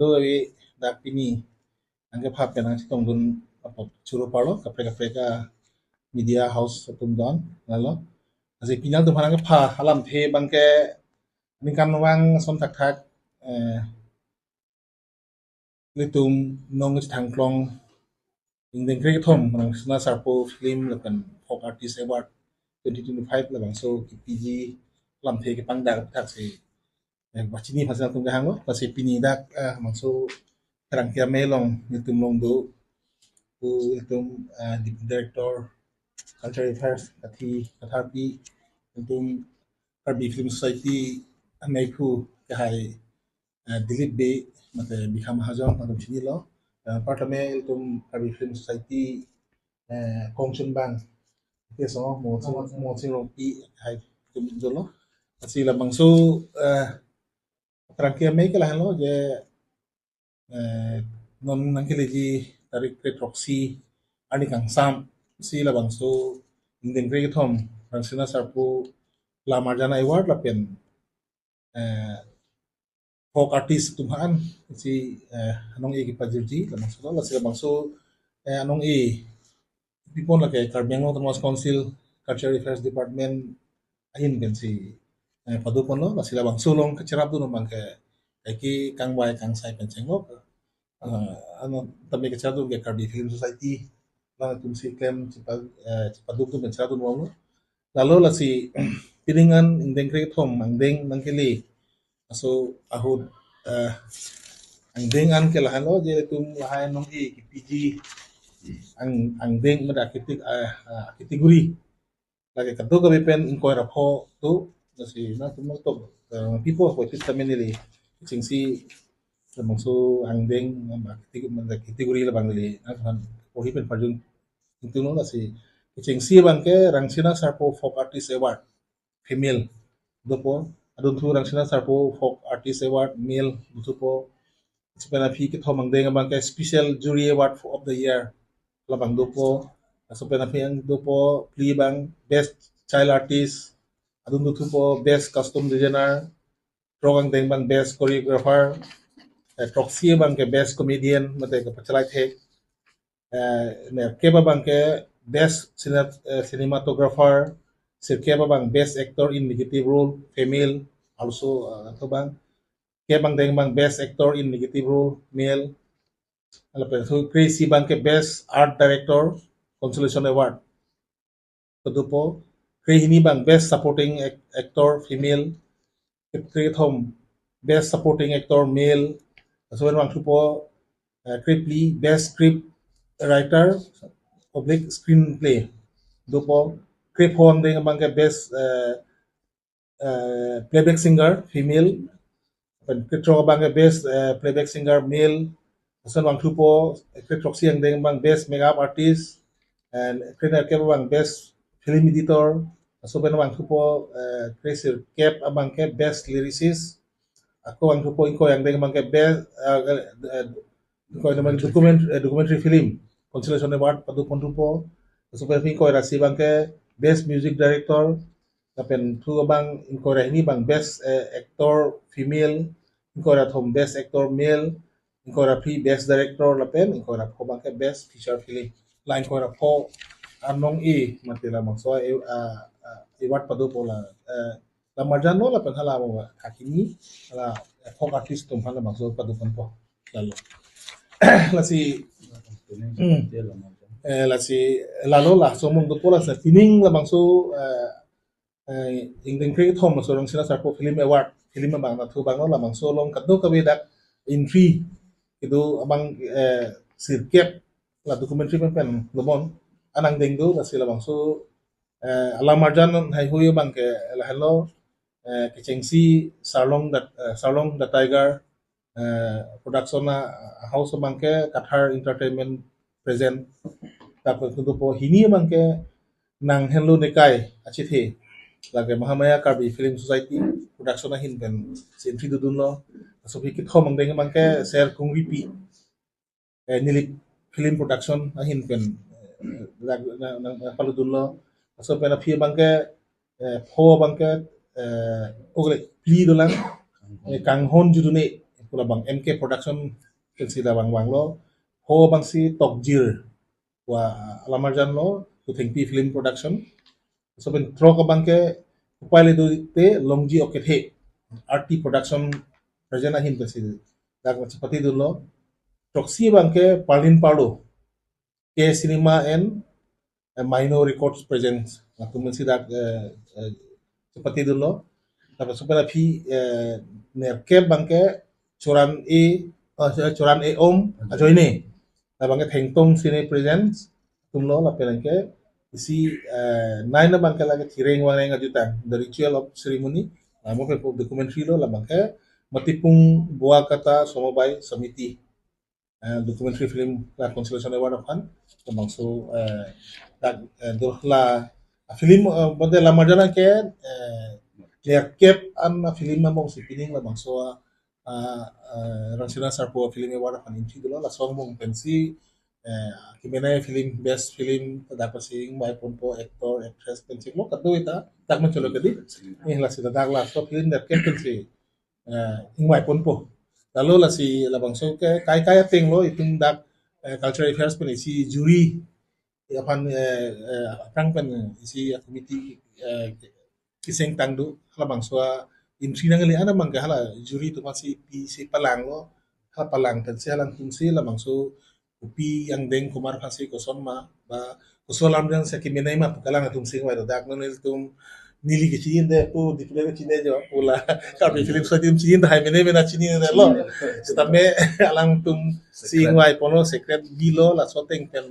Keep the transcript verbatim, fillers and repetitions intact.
Tuwi dak pini nangkepha pen nangchetongdun apot choro parlo kaprek kaprek a media house atum don lalo. Lasi pini nangtum aphan nangkepha alamthe abangke ningkan vang ason thakthak, eh, ilitum nong chethang klong ingdeng kre kethom Rangsina Sarpo Film lapen Folk Artist Award twenty twenty-five labangso kepiji alamthe kepangdak thaksi, eh, pachini aphansi nangtum kehanglo. Lasi pini dak, eh, bangso Pherangke Amei along nelitum along do, pu nelitum, eh, Deputy Director Cultural Affairs Kathi Katharpi, nelitum Karbi Film Society ameiphu kehai, eh, Dilip Bey mate Bikha Mahajon atum chinilo. Eh, apartame ilitum Karbi Film Society, eh, kongchunbang ke so Mohsing, Mohsing Rongpi hai atum dolo. Lasi labangso, eh, Pherangke Amei ke lahenlo je, eh, non nangkeleji tarik kre throksi arni kangsam si labangso ingdeng kre kethom Rangsina Sarpo Lamarjan Award lapen, eh, Folk Artist atum aphan si, eh, anong-e kepajirji labangso, lasi labangso, eh, anong-e pipon lake Karbi Anglong Autonomous Council Cultural Affairs Department ahin pensi, eh, padoponlo. Lasi labangso along kacherapdun abangke kaike kangvai kangsai pen chenglok, eh, ano tame kacherapdun ke Karbi Film Society alangtum si klem chepa, eh, chepadukdun pen cherapdun longlo. Lalo lasi pining an ingdeng kre kethom angdeng nangkele aso ahut, eh, angdeng an ke lahenlo je ilitum lahai anong-e kepiji ang, angdeng mate akiti, eh, eh, category lake kadokave pen ingkoi ra pho do. Lasi nangtum nangtok, eh, pipo ko tit tamen neli kechengsi labangso angdeng, eh, category labang neli nangtum porhi pen parjun ingtung lo. Lasi kechengsi abangke Rangsina Sarpo Folk Artist Award female dopo, adunthu Rangsina Sarpo Folk Artist Award male dothupo. Laso pen aphi kethom angdeng abangke Special Jury Award of the Year labang dopo. Laso pen aphi ang dopo phli abang Best Child Artist, adun dothupo Best Costume Designer, throk angdeng abang Best Choreographer, eh, throksi abangke Best Comedian mate kapachalai thek, eh, nerkep abangke Best Cine-, eh, Cinematographer, sirkep abang Best Actor in Negative Role female, also, eh, athubang kep angdeng abang Best Actor in Negative Role male, lapen athuk kre-isi abangke Best Art Director Consolation Award padopo, krehini abang Best Supporting Ac-, Actor female, kre-, kre kethom Best Supporting Actor male, laso pen vangthupo, eh, krephli Best Script Writer oblique Screenplay dopo, krepho angdeng abangke Best, eh, eh, Playback Singer female, pen krethrok abangke Best, eh, Playback Singer male, lason vangthupo, eh, krethroksi angdeng abang Best Makeup Artist, and krenerkep abang Best Film Editor, laso pen vangthupo, eh, kresirkep abangke Best Lyricist, ako vangthupo ingkoi angdeng abangke Best, eh, eh, ingkoi abang document-, eh, Documentary Film Consolation Award padoponthupo, laso pen ingkoi ra isi abangke Best Music Director, lapen thu abang ingkoi ra hini abang Best, eh, Actor Female, ingkoi ra thom Best Actor Male, ingkoi ra phli Best Director, lapen ingkoi ra pho abangke Best Feature Film. La ingkoi ra pho anong-e mate labangso, eh, ah, ah, award padopo la, eh, Lamarjan lo lapen hala mo thakini, hala, eh, folk artist atum aphan labangso padoponpo. Lalo. Lasi, hmm. Eh, lasi, lalo la, so mung dopo lasi, pining labangso, eh, eh, ingdeng kre kethom laso Rangsina Sarpo Film Award, film abang nathu abang lo labangso along kadokave dak entry kedo abang, eh, sirkep la documentary pen pen lomon anang dengdo lasi labangso, eh, alamarjan haihui abangke lahenlo, eh, kechengsi Sarlong that, eh, Sarlong the Tiger, eh, production a, a house abangke Kathar Entertainment present. Lapen kedopo hini abangke Nanghenlo Nekai achethe, lake Mahamaya Karbi Film Society production ahin pensi entry dodunlo. Laso aphi kethom angdeng abangke Ser Kungripi, eh, Nilip Film Production ahin pen, eh, lag-, na, na, na, palodunlo. Laso pen aphi abangke, eh, pho abangke, eh, ogle, phli dolang, eh, Kanghon Judune, Labang M K Production pensi labang vanglo. Ho abangsi Tokjir, wa Lamarjan lo, Kuthengpi Film Production. Laso pen throk abangke Upai Ledu Te Longji Okethe, R T Production present ahin pensi dak chepatedunlo. Throksi abangke Parlin Parlo, K Cinema and, eh, Maino Records presents. Latum pensi dak, eh, eh, chepatedunlo. Lapen laso pen aphi, eh, nerkep abangke Choran E, eh, Choran E Om ajoine. Labangke Thengtong Cine Presents atumlo, lapen ke isi, eh, nine abangke lake Thireng Wangreng Ajutang, The Ritual of Ceremony. Lamo pen documentary lo, labangke Matipung Buakata Somobai Samiti, eh, documentary film la consolation award aphan. Labangso, eh, dak, eh, dola film, eh, bade Lamarjan ke, eh, nerkep an film abangsi pining labangso, ah, eh, Rangsina Sarpo Film Award aphan entry dolo. Laso angbong pensi, eh, kemenei film, best film, dak pensi ingvai ponpo, actor, actress pensi lo kado ita, dak mencholo kedi. Eh, lasi dak laso film nerkep pensi, eh, ingvai ponpo. Lalu lasi labangso ke kai kai ateng lo itum dak, eh, Cultural Affairs pen isi jury aphan, eh, eh, aphrang pen isi committee, eh, keseng tangdu, labangso a-entry nangle ana abangke hala jury atum aphansi pisi palanglo, hala palang pensi alangtumsi labangso kopi angdeng komat aphansi koson ma, ba koson alam jang si kemenei ma pu kalang atumsi ingvai do. Dak non ilitum neli kechinine pu, Diphu le kechini jo pu, la Karbi Film Society atum chinine, tahai mene mena chinine lo. Sitame alangtumsi ingvai ponlo, secret bilo, laso ateng pen